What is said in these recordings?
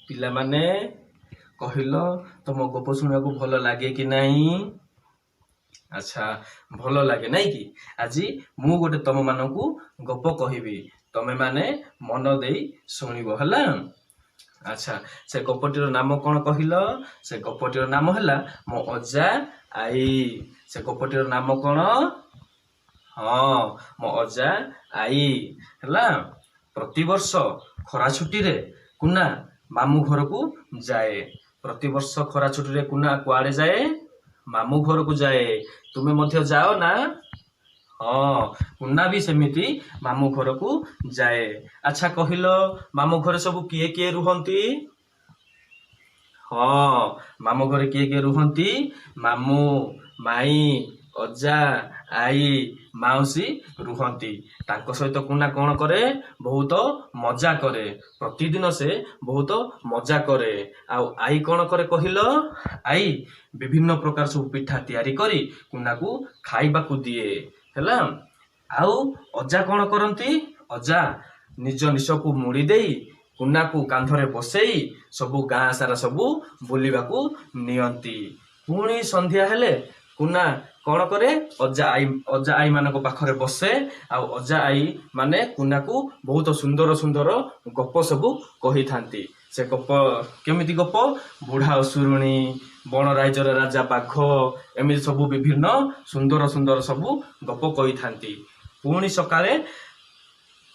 ପିଲାମାନେ, କହିଲ, ତମ ଗପ ଶୁଣିବାକୁ ଭଲ ଲାଗେ କି ନାହିଁ? ଆଚ୍ଛା, ଭଲ ଲାଗେ ନାଇଁ କି? ଆଜି ମୁଁ ଗୋଟେ ତମମାନଙ୍କୁ ଗପ କହିବି, ତମେ ମାନେ ମନ ଦେଇ ଶୁଣିବ, ହେଲା? ଆଚ୍ଛା, ସେ ଗପଟିର ନାମ କଣ କହିଲ? ସେ ଗପଟିର ନାମ ହେଲା ମୋ ଅଜା ଆଈ। ସେ ଗପଟିର ନାମ କଣ? ହଁ, ମୋ ଅଜା ଆଈ। ହେଲା, ପ୍ରତିବର୍ଷ ଖରା ଛୁଟିରେ କୁନା ମାମୁଁ ଘରକୁ ଯାଏ। ପ୍ରତିବର୍ଷ ଖରା ଛୁଟିରେ କୁନା କୁଆଡେ ଯାଏ? ମାମୁଁ ଘରକୁ ଯାଏ। ତୁମେ ମଧ୍ୟ ଯାଅ ନା? ହଁ, କୁନା ବି ସେମିତି ମାମୁଁ ଘରକୁ ଯାଏ। ଆଚ୍ଛା କହିଲ, ମାମୁଁ ଘରେ ସବୁ କିଏ କିଏ ରୁହନ୍ତି? ହଁ, ମାମୁଁ ଘରେ କିଏ କିଏ ରୁହନ୍ତି? ମାମୁଁ, ମାଇଁ, ଅଜା, ଆଈ, ମାଉସୀ ରୁହନ୍ତି। ତାଙ୍କ ସହିତ କୁନା କଣ କରେ? ବହୁତ ମଜା କରେ। ପ୍ରତିଦିନ ସେ ବହୁତ ମଜା କରେ। ଆଉ ଆଈ କଣ କରେ କହିଲ? ଆଈ ବିଭିନ୍ନ ପ୍ରକାର ସବୁ ପିଠା ତିଆରି କରି କୁନାକୁ ଖାଇବାକୁ ଦିଏ। ହେଲା, ଆଉ ଅଜା କଣ କରନ୍ତି? ଅଜା ନିଜ ନିଶକୁ ମୁଡ଼ି ଦେଇ କୁନାକୁ କାନ୍ଧରେ ବସେଇ ସବୁ ଗାଁ ସାରା ସବୁ ବୁଲିବାକୁ ନିଅନ୍ତି। ପୁଣି ସନ୍ଧ୍ୟା ହେଲେ କୁନା କଣ କରେ? ଅଜା ଆଈ ମାନଙ୍କ ପାଖରେ ବସେ, ଆଉ ଅଜା ଆଈ ମାନେ କୁନାକୁ ବହୁତ ସୁନ୍ଦର ସୁନ୍ଦର ଗପ ସବୁ କହିଥାନ୍ତି। ସେ ଗପ କେମିତି ଗପ? ବୁଢା ଅସୁରୁଣୀ, ବଣ ରାଇଜର ରାଜା ବାଘ, ଏମିତି ସବୁ ବିଭିନ୍ନ ସୁନ୍ଦର ସୁନ୍ଦର ସବୁ ଗପ କହିଥାନ୍ତି। ପୁଣି ସକାଳେ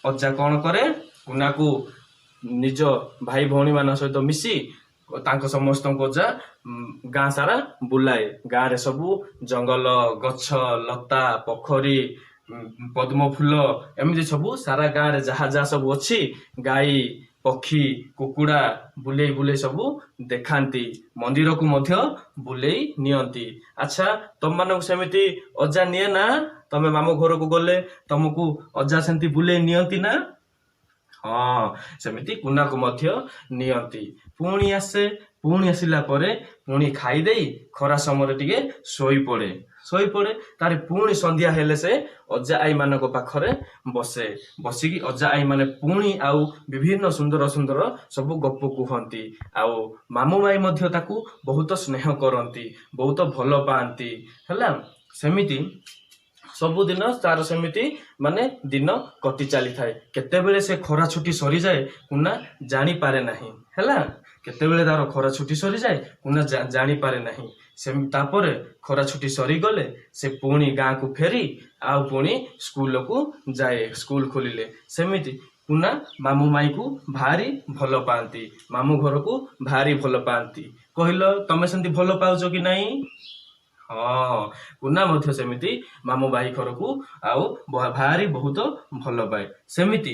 ଅଜା କଣ କରେ? କୁନାକୁ ନିଜ ଭାଇ ଭଉଣୀ ମାନଙ୍କ ସହିତ ମିଶି ତାଙ୍କ ସମସ୍ତଙ୍କୁ ଅଜା ଗାଁ ସାରା ବୁଲାଏ। ଗାଁରେ ସବୁ ଜଙ୍ଗଲ, ଗଛ ଲତା, ପୋଖରୀ, ପଦ୍ମ ଫୁଲ, ଏମିତି ସବୁ ସାରା ଗାଁରେ ଯାହା ଯାହା ସବୁ ଅଛି, ଗାଈ, ପକ୍ଷୀ, କୁକୁଡ଼ା, ବୁଲେଇ ବୁଲେଇ ସବୁ ଦେଖାନ୍ତି। ମନ୍ଦିରକୁ ମଧ୍ୟ ବୁଲେଇ ନିଅନ୍ତି। ଆଚ୍ଛା, ତମମାନଙ୍କୁ ସେମିତି ଅଜା ନିଏ ନା? ତମେ ମାମୁଁ ଘରକୁ ଗଲେ ତମକୁ ଅଜା ସେମିତି ବୁଲେଇ ନିଅନ୍ତି ନା? ହଁ, ସେମିତି କୁନାକୁ ମଧ୍ୟ ନିଅନ୍ତି। ପୁଣି ଆସେ। ପୁଣି ଆସିଲା ପରେ ପୁଣି ଖାଇଦେଇ ଖରା ସମୟରେ ଟିକେ ଶୋଇପଡେ। ଶୋଇପଡେ, ତାରେ ପୁଣି ସନ୍ଧ୍ୟା ହେଲେ ସେ ଅଜା ଆଈ ମାନଙ୍କ ପାଖରେ ବସେ। ବସିକି ଅଜା ଆଈ ମାନେ ପୁଣି ଆଉ ବିଭିନ୍ନ ସୁନ୍ଦର ସୁନ୍ଦର ସବୁ ଗପ କୁହନ୍ତି। ଆଉ ମାମୁଁ ମାଇଁ ମଧ୍ୟ ତାକୁ ବହୁତ ସ୍ନେହ କରନ୍ତି, ବହୁତ ଭଲ ପାଆନ୍ତି। ହେଲା, ସେମିତି ସବୁଦିନ ତାର ସେମିତି ମାନେ ଦିନ କଟି ଚାଲିଥାଏ। କେତେବେଳେ ସେ ଖରା ଛୁଟି ସରିଯାଏ, କୁନା ଜାଣିପାରେ ନାହିଁ। ହେଲା, କେତେବେଳେ ତାର ଖରା ଛୁଟି ସରିଯାଏ, କୁନା ଜାଣିପାରେ ନାହିଁ। ସେ ତାପରେ ଖରା ଛୁଟି ସରିଗଲେ ସେ ପୁଣି ଗାଁକୁ ଫେରି ଆଉ ପୁଣି ସ୍କୁଲକୁ ଯାଏ, ସ୍କୁଲ ଖୋଲିଲେ। ସେମିତି କୁନା ମାମୁଁ ମାଇଁକୁ ଭାରି ଭଲ ପାଆନ୍ତି, ମାମୁଁ ଘରକୁ ଭାରି ଭଲ ପାଆନ୍ତି। କହିଲ, ତମେ ସେମିତି ଭଲ ପାଉଛ କି ନାହିଁ? ହଁ, କୁନା ମଧ୍ୟ ସେମିତି ମାମୁଁ ମାଇଁ ଘରକୁ ଆଉ ଭାରି ବହୁତ ଭଲ ପାଏ ସେମିତି।